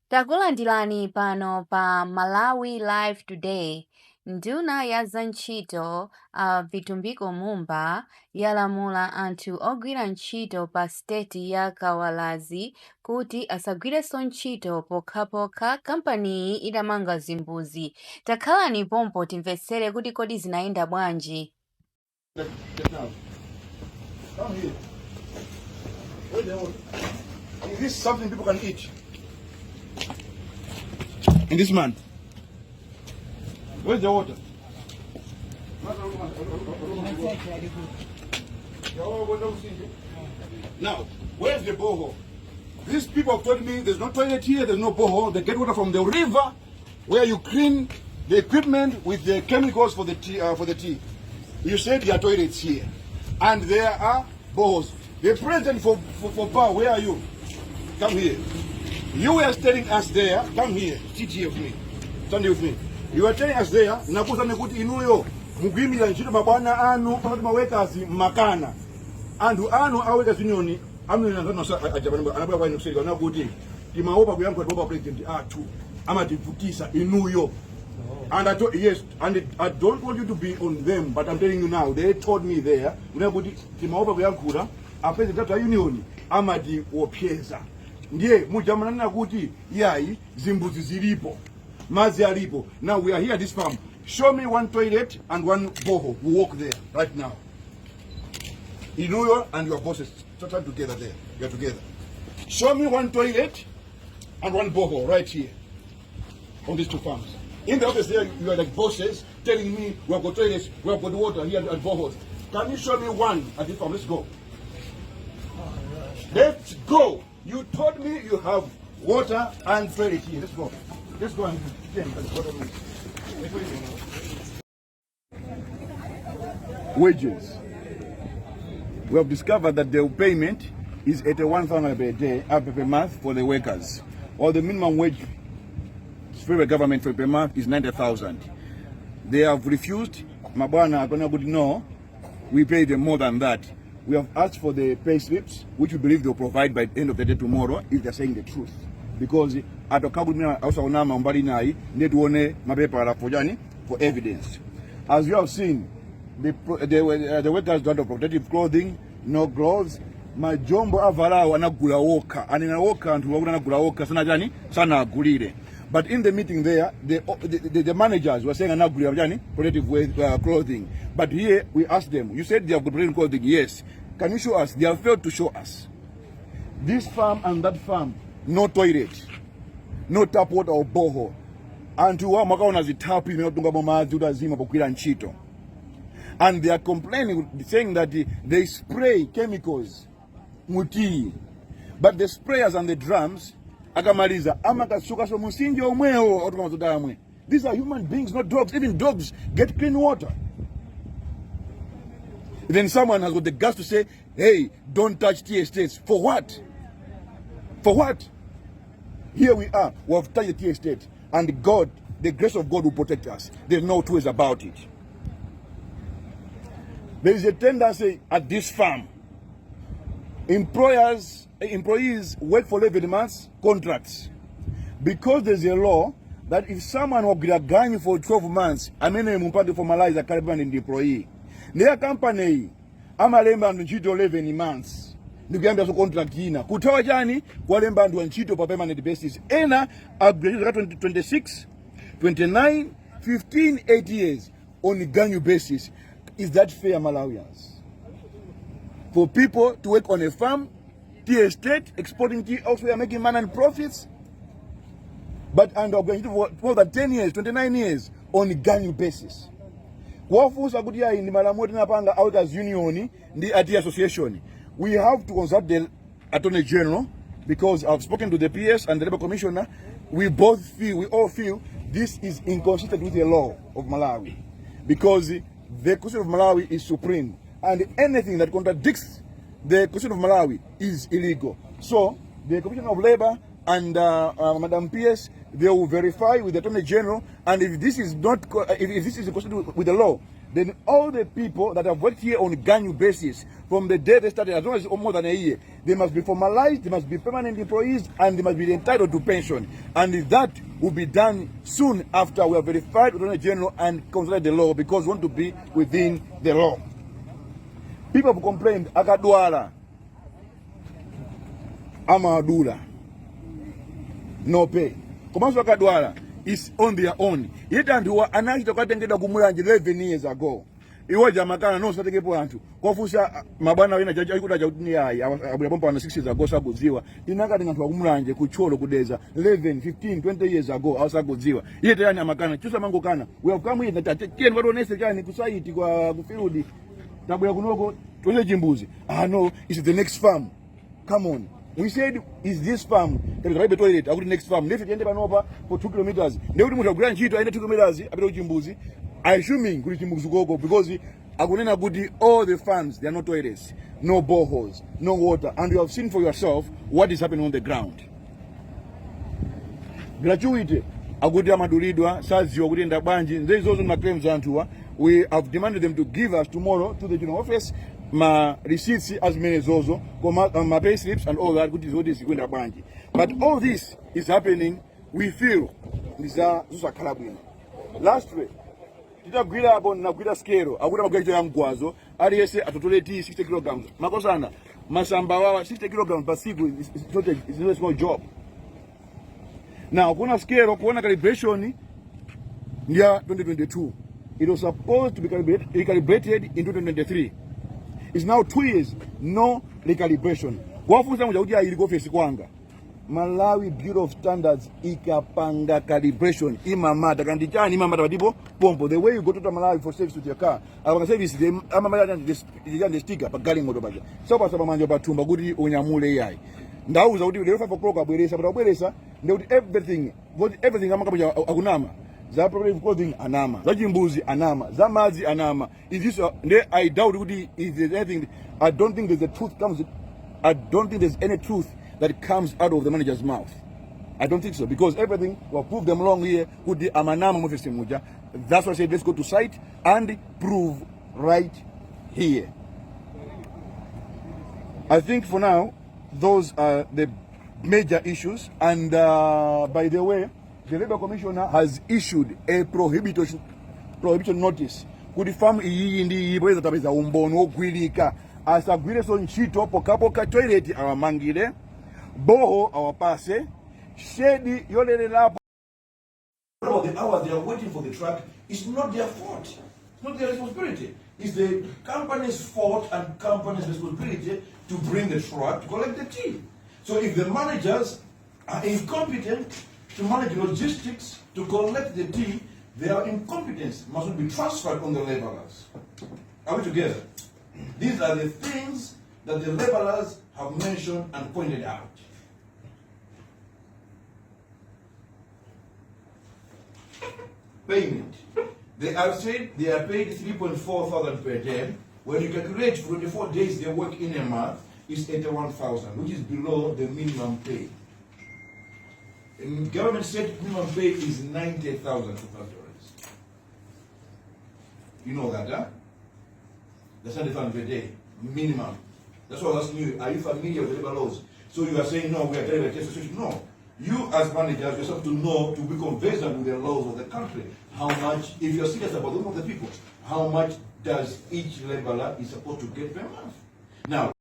Takulandirani pano pa Malawi Live Today. Nduna ya ntchito Vitumbiko Mumba yalamula anthu ogwira ntchito pa state ya Kawalazi kuti asagwirenso ntchito pokhapokha kampaniyi itamanga zimbuzi. Takhalani pompo timvetsere kuti kodi zinayenda bwanji. Is this something people can eat? In this month? Where's the water? Now, where's the borehole? These people have told me there's no toilet here, there's no borehole. They get water from the river where you clean the equipment with the chemicals for the tea. You said there are toilets here. And there are boreholes. The president for power, where are you? Come here. You were telling us there, come here, sit here with me. Stand with me. You were telling us there, nakusa nekuti inuyo mugwimira ntchito mabwana anu pakati mawekazi makana. Anthu anu awekazi unioni amene anabwera kwa inu kuseri kana kuti timaopa kuyankha baba president athu amativutisa inuyo. And I told, yes, and I don't want you to be on them, but I'm telling you now, they told me there, kuti timaopa kuyankhula apresident wa unioni amatiopyeza. Ndiye mujamanana kuti yayi zimbuzi zilipo mazi alipo. Now we are here at this farm. Show me one toilet and one borehole. We walk there right now. Inuyo and your bosses stand together there. You're together. Show me one toilet and one borehole right here on these two farms. In the office there, you are like bosses telling me we have got toilets, we have got water here and boreholes. Can you show me one at this farm? Let's go. Let's go. You told me you have water and toilet here. Let's go. Let's go and wages. We have discovered that the payment is 81,000 per day, per month for the workers. Or the minimum wage for the government for per month is 90,000. They have refused. Mabwana Akona would know we pay them more than that. We have asked for the pay slips, which we believe they'll provide by the end of the day tomorrow, if they're saying the truth. Because at the for evidence. As you have seen, the workers don't have protective clothing, no gloves. Majombo avala wanagula woka, and in a woka and wanagula woka sanajani sana agulire. But in the meeting there, the managers were saying anagulire protective clothing. But here we asked them, you said they have protective clothing. Yes. Can you show us? They have failed to show us. This farm and that farm, no toilet, no tap water or borehole. And to what makaona zitapi zinatunga mamazi utazima pokwila nchito. And they are complaining, saying that they spray chemicals muti. But the sprayers and the drums akamaliza amakasuka so musinji omweo otukamazodala mwe. These are human beings, not dogs. Even dogs get clean water. Then someone has got the guts to say, hey, don't touch tea estates. For what? For what? Here we are. We have touched the tea estate. And God, the grace of God will protect us. There's no two ways about it. There is a tendency at this farm. Employees work for 11 months contracts. Because there's a law that if someone will be a gang for 12 months, I mean, for Malawi is a permanent employee. Their company, amalemba nchito 11 months. Nikuambia so contract ina. Kutoa jani, walemba nchito pa permanent basis. Ena, upgrade 26, 29, 15, 8 years on a ganyu basis. Is that fair, Malawians? For people to work on a farm, tea estate, exporting tea elsewhere, making money and profits. But under for more than 10 years, 29 years on a ganyu basis. Wafusa kutia in Malawi napanga out as union, the IT association. We have to consult the Attorney General because I've spoken to the PS and the Labour Commissioner. We all feel this is inconsistent with the law of Malawi because the Constitution of Malawi is supreme and anything that contradicts the Constitution of Malawi is illegal. So the Commissioner of Labour and Madam PS, they will verify with the Attorney General, and if this is not, if this is consistent with the law, then all the people that have worked here on a Ganyu basis from the day they started, as long as more than a year, they must be formalized, they must be permanent employees, and they must be entitled to pension. And that will be done soon after we have verified with the General and considered the law, because we want to be within the law. People have complained, Akadwala, Amadula, no pay. Komanso Akadwala is on their own. Yet and who are announced to Katengeda Kumulanje 11 years ago. Iwo jamakana no satekepo anthu. Kofusa mabwana wena jaji ayikuda jautini yayi abulapompa wana 6 years ago sagodziwa. Inaka anthu akumulanje kucholo kudeza 11, 15, 20 years ago asagodziwa. Yet yani amakana chusa mangokana. We have come here that tieni watu onese chani kusaiti kwa kufield. Tabuya kunoko tuweze chimbuzi. Ah no, it's the next farm. Come on. We said, is this farm that is right toilet? I go to next farm. Next ende panopa for 2 kilometers. Ndio kuti mutagura nchito aende 2 kilometers apita kuchimbuzi. Assuming kuti chimbuzi koko because akunena kuti all the farms they are not toilets, no boreholes, no water, and you have seen for yourself what is happening on the ground. Gratuity akuti amadulidwa saziwa kuti enda banji nzezo na claims anthuwa. We have demanded them to give us tomorrow to the general office my receipts as many zozo, my pay slips and all that. But all this is happening, we feel, these are Kalabwin. Last week, Titagwira upon Nagwira Skero, I would have got young Guazo, RSA at 60 kilograms. Makosana, Masambawa, 60 kilograms, but it's not a small job. Now, Kuna Skero, Kuna calibration, year 2022. It was supposed to be recalibrated in 2023. It's now 2 years, no recalibration. Wafusa mjaudia iliko fesi kwanga. Malawi Bureau of Standards ikapanga calibration. Imamata kandichani imamata badipo pompo. The way you go to Malawi for service with your car, abanga service the amamata the sticker pa gali ngoto baja. Sopa manjo batumba gudi onyamule yai. Ndauza kuti the 5 o'clock abweresa but abweresa ndeuti everything amakabuja akunama. Za protective clothing anama, za jimbuzi anama, za mazi anama. Is this I doubt if there's anything. I don't think there's any truth that comes out of the manager's mouth. I don't think so, because everything will prove them wrong here. That's why I said let's go to site and prove right here. I think for now those are the major issues. And by the way, the Labour Commissioner has issued a prohibition notice. Kuti farm iyi ndi iboeza tabeza umbono ogwirika asagwire so nchito pokapoka toilet awamangire boho awapase shedi yolelelapo. The hours they are waiting for the truck is not their fault. It's not their responsibility. It's the company's fault and company's responsibility to bring the truck to collect the tea. So if the managers are incompetent to manage logistics, to collect the tea, their incompetence must be transferred on the laborers. Are we together? These are the things that the laborers have mentioned and pointed out. Payment. They have said they are paid 3.4 thousand per day. When you calculate 24 days they work in a month, it's 81,000, which is below the minimum pay. The government said minimum pay is 90,000 for factories. You know that, huh? That's 90,000 per day, minimum. That's what I was asking you. Are you familiar with labor laws? So you are saying, no, we are telling the association. No. You as managers, you have to know, to be conversant with the laws of the country. How much, if you're serious about the people, how much does each laborer is supposed to get per month? Now,